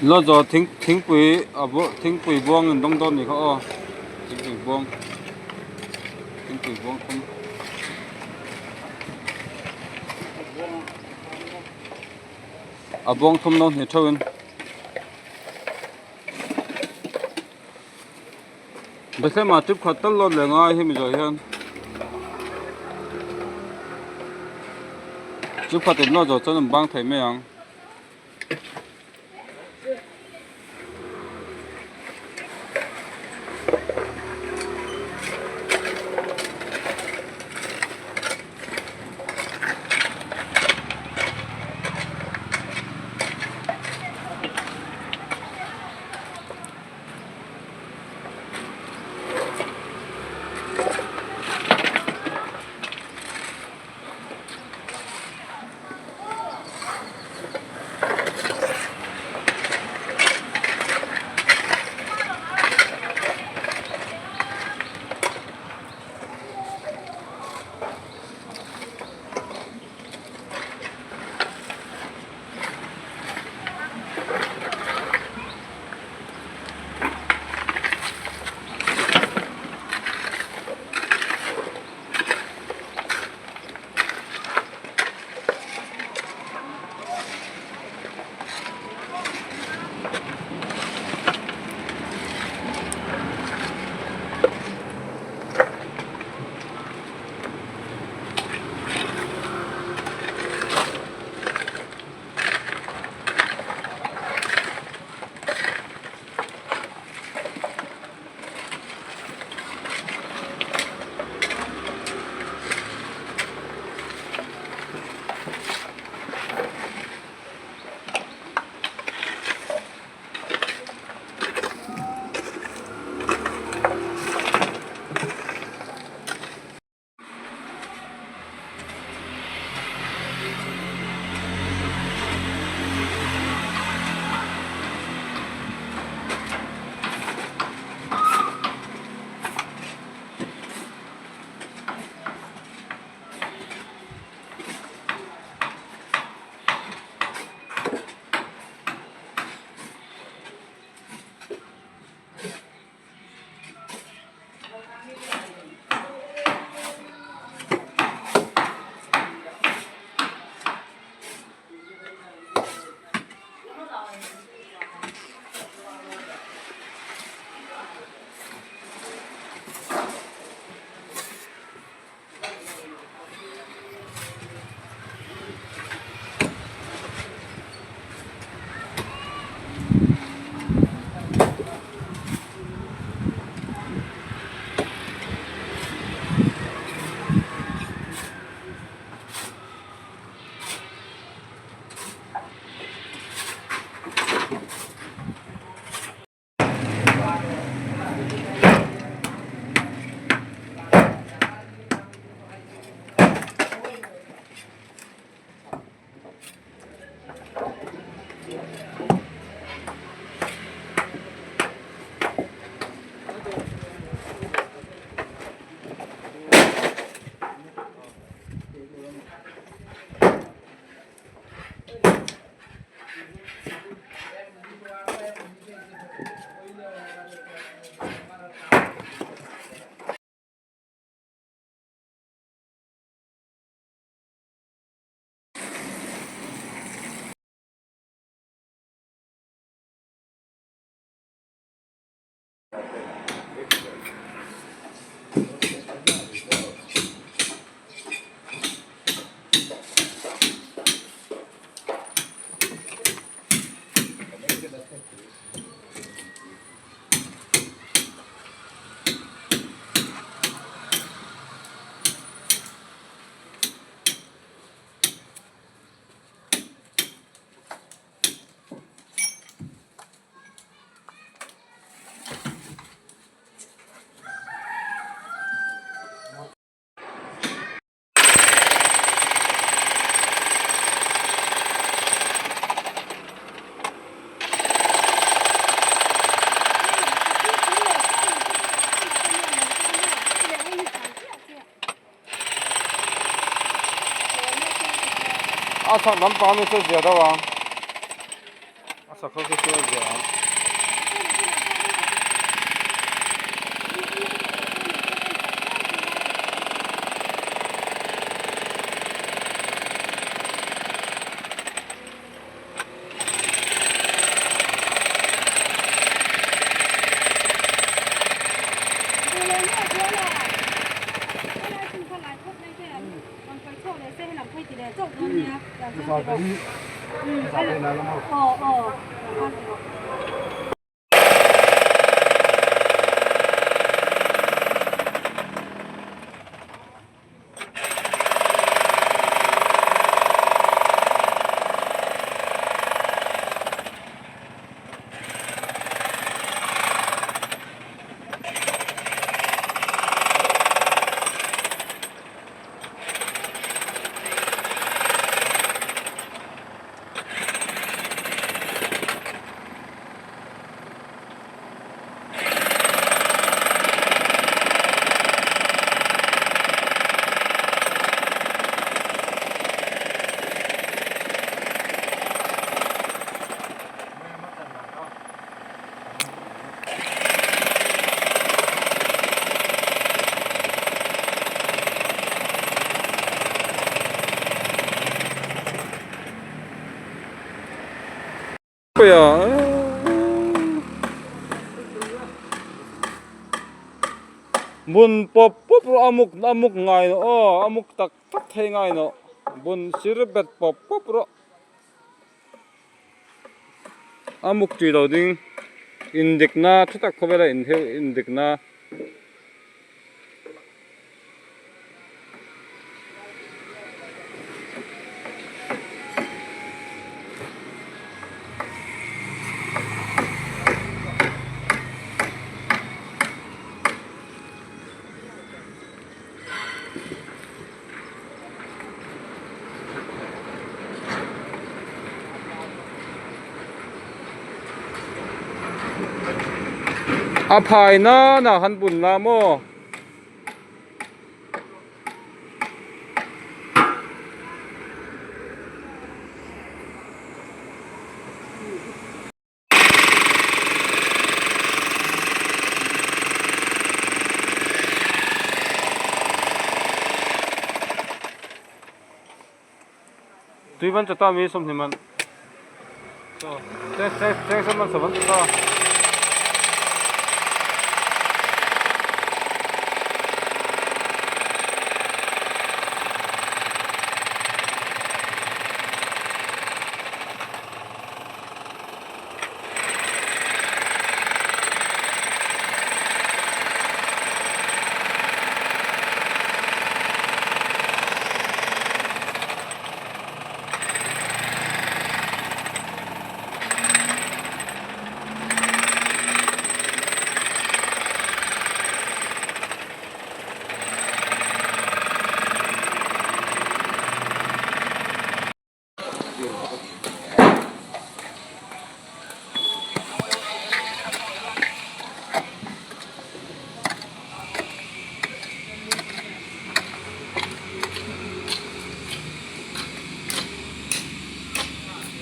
Lo zawh thing thingpui a buang thingpui buang in dawng dawn a nih kha aw thingpui buang thingpui buang thum a buang thum no hnih theuhin. Bethlehem-ah trip khat tal lawt leh ngai hemi zawh hian trip khat in lawt zawh chuan an bang thei mai ang. A chhak lampang ami chu zia deuh ang a chhak ho khi chu a zia ang. Bun pawp pawp rawh a muk a muk ngai loh aw a muk tak tak thei ngai loh bun sir bet pawp pawp rawh a muk tih loh ding indikna tha tak khawvela inheu indikna. A phai nana han bun la maw. Tui ban chata mi 20 man cheng sawm man sawm an chata.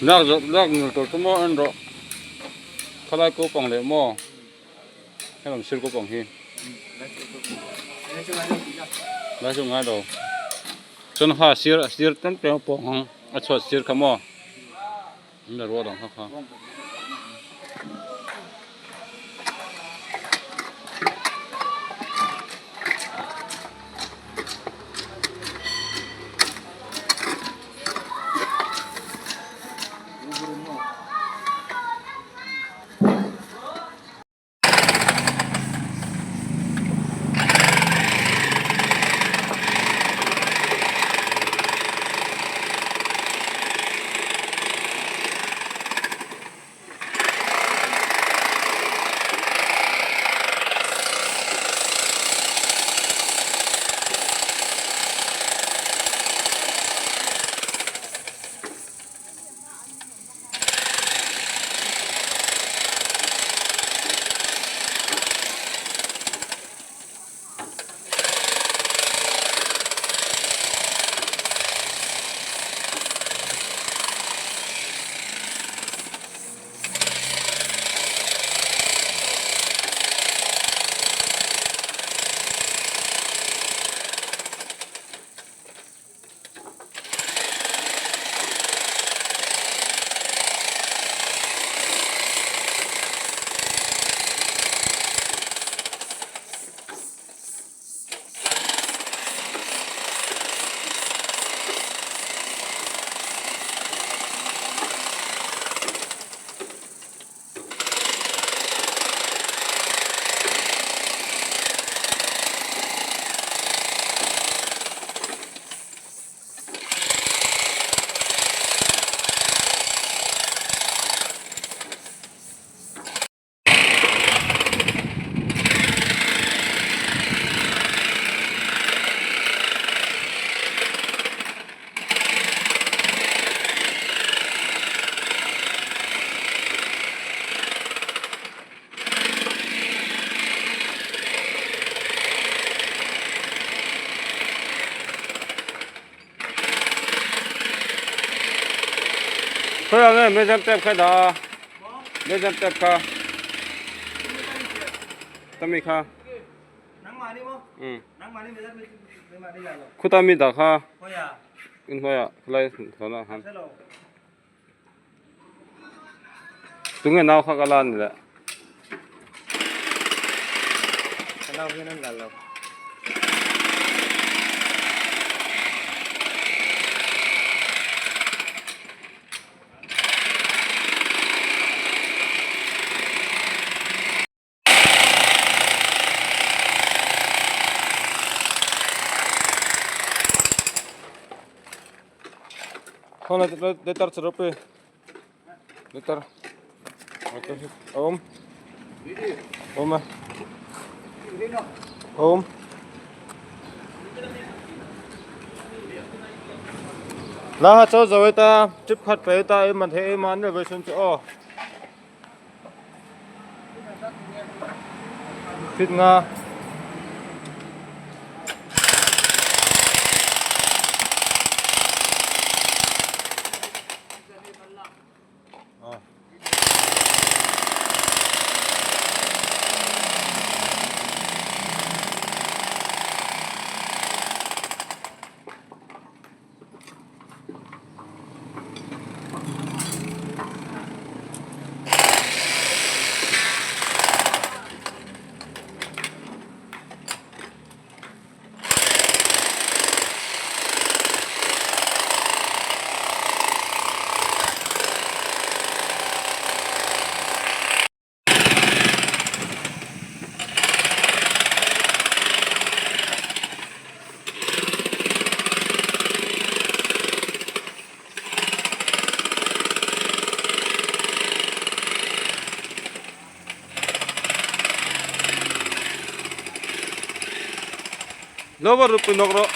Lak zawh lak nul tur chu maw en rawh khalai ko pang leh maw helam sir ko pang hi lai chu ngai lo chuan kha sir sir tlem tlem a pawng ang a chhuat sir kha maw an la rual ang kha kha. Khawiah nge measure tape kha dah a? Measure tape kha. Tami kha. Khuta mi dah kha. Inhnuaiah khulai thawnah khan. Tunge nau kha ka la ni le. Ka nau hian an la lo. Letter chu ropui letter a awm awm a awm la ha chaw zo ta trip khat pe ta em man the em an le ve chun chu aw. Fit nga. Lo va rupui nawk rawh.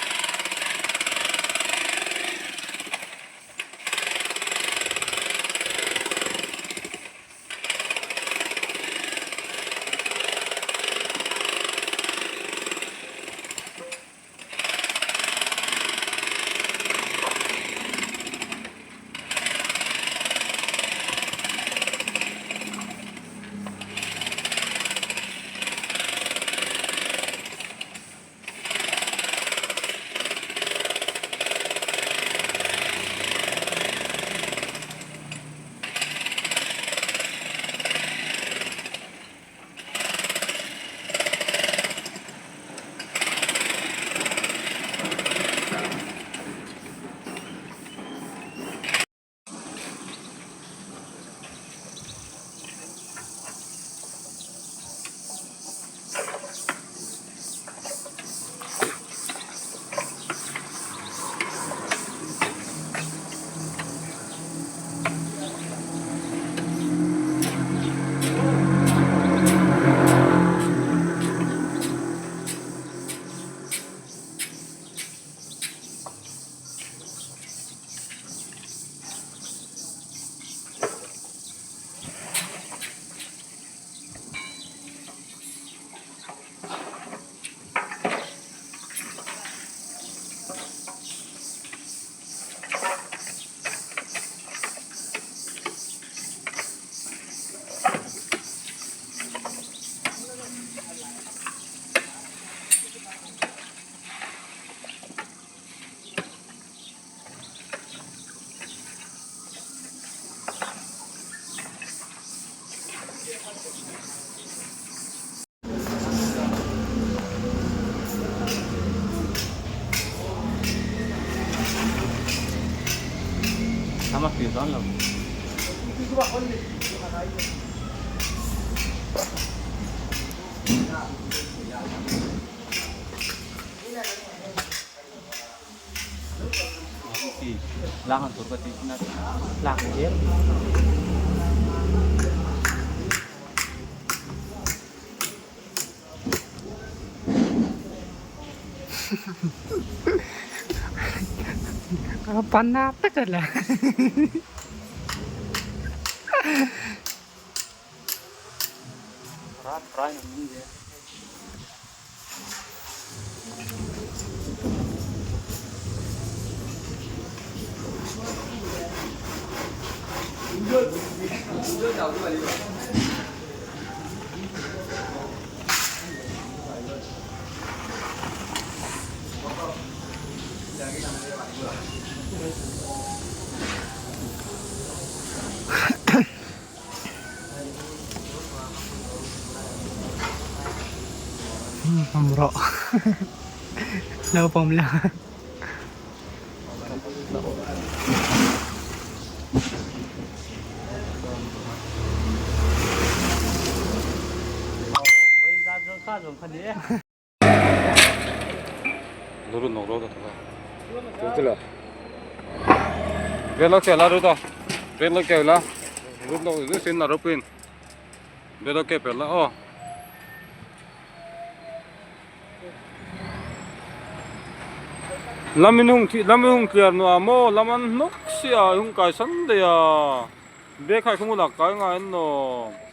Panna tak ala. Awm rawh lo pawm la. Lamin hung thih lamin hung tliar nuam maw lam an hnawk sia hung kai san daih a bag kha i khawng lakkai ngai an naw.